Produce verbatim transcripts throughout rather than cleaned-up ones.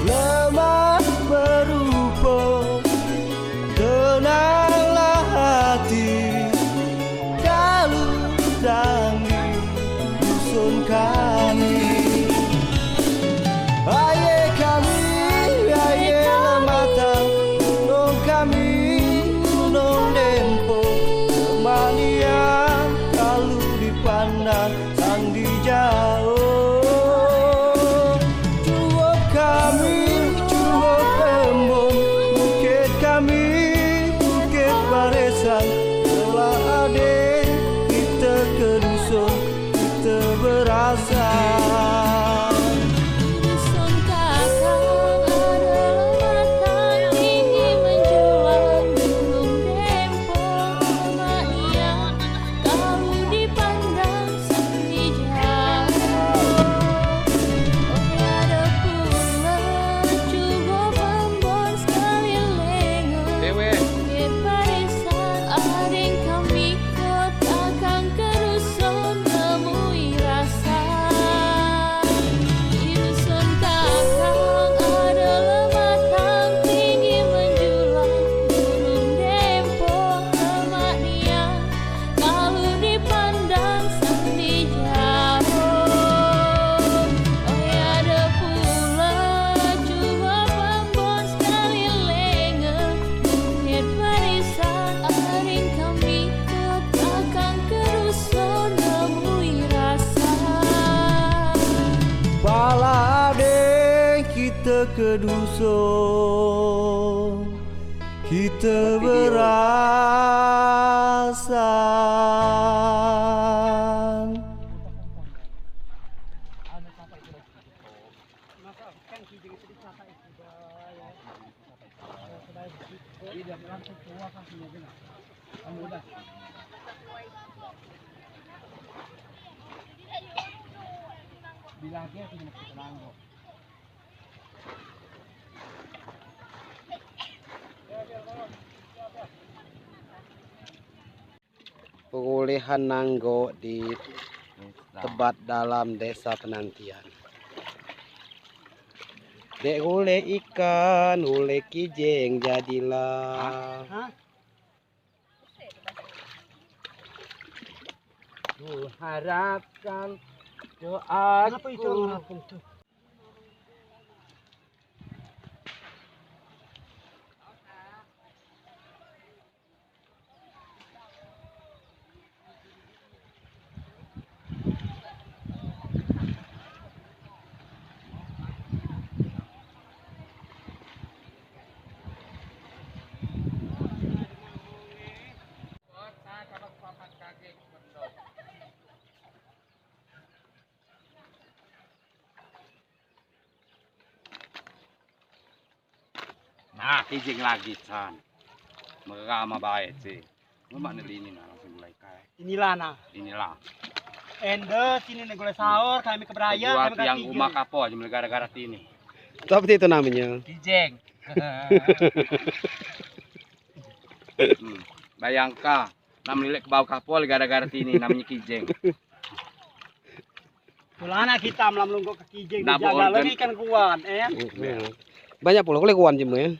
Lemah berupa, tenanglah hati, kalu dang di dusun kami. Aye kami, aye lemah tang, gunung kami, Gunung Dempo, lemah nian kalu dipandang sang di jauh. Cukup kami, cukup embun, bukit kami, Bukit Barisan, pala ade kita ke dusun, kita berasa. Dusun Kakang adalah batang tinggi menjulang, Gunung Dempo lemah nian kalu dipandang sang di jauh. Oh, ada pula cukup embun sekeliling, Bukit Barisan, adeng kami ko takkan ke dusun nemui rasa. Di Dusun Kakang adalah batang tinggi menjulang, Gunung Dempo lemah nian kalu dipandang sang di jauh. Oh, ada pula cukup embun sekeliling, Bukit Barisan, adeng kami ko takkan ke dusun nemui rasa. Pala adeng kita ke dusun, kita berasa. Pengulihan nanggo di Tebat Dalam Desa Penantian. Dek ulih ikan, ulih kijeng jadilah. Hah? Ku harapkan doaku. Kenapa itu mengharapkan itu? Nah, kijeng lagi, Chan. Merama bae, Cik. Lemak ni lini, nah, langsung gulai kai. Inilah, nah. Inilah. Ende, sini ni gulai saor, kami ke beraya, kami ke tiang rumah kapo aja gara-gara tini. Itu apa itu namanya? Kijeng. Hmm. Bayangka, nam lilik ke bawah kapol gara-gara tini namanya kijeng. Pulana kita malam lunggok ke kijeng dijaga lagi ikan kuan, eh. Banyak pula kulit kuan jeme, eh.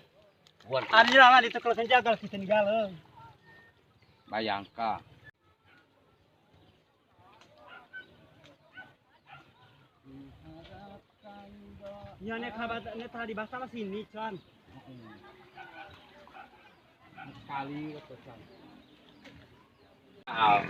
Kuan. Ada lah, itu kalau senjaga kita ni galau. Bayangka. Nya, ne tadi basah lah sini, Chan. Sekali, Chan. Ah.